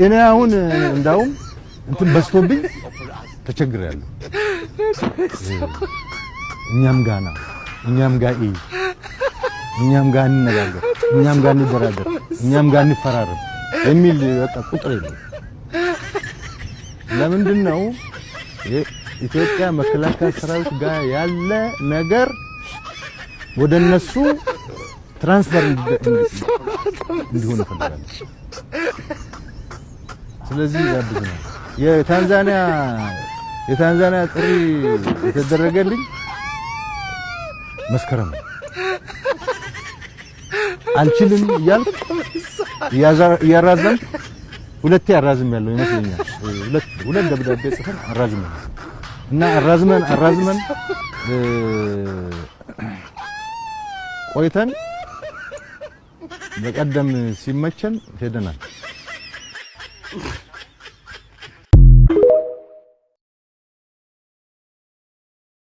እኔ አሁን እንዳውም እንትን በዝቶብኝ ተቸግሬያለሁ። እኛም ጋና እኛም ጋ እኛም ጋ እንነጋገር፣ እኛም ጋ እንደራደር፣ እኛም ጋ እንፈራረም የሚል በቃ ቁጥር የለም። ለምንድን ነው የኢትዮጵያ መከላከያ ሰራዊት ጋር ያለ ነገር ወደ እነሱ transfer እንዲሆን እፈልጋለሁ። ስለዚህ ጋብዙናል። የታንዛኒያ ጥሪ የተደረገልኝ መስከረም ነው። አልችልም እያልኩ እያራዘምኩ ሁለቴ አራዝም ያለው ይመስለኛል። ሁለት ሁለት ደብዳቤ ጽፈን አራዝመን እና አራዝመን አራዝመን ቆይተን በቀደም ሲመቸን ሄደናል።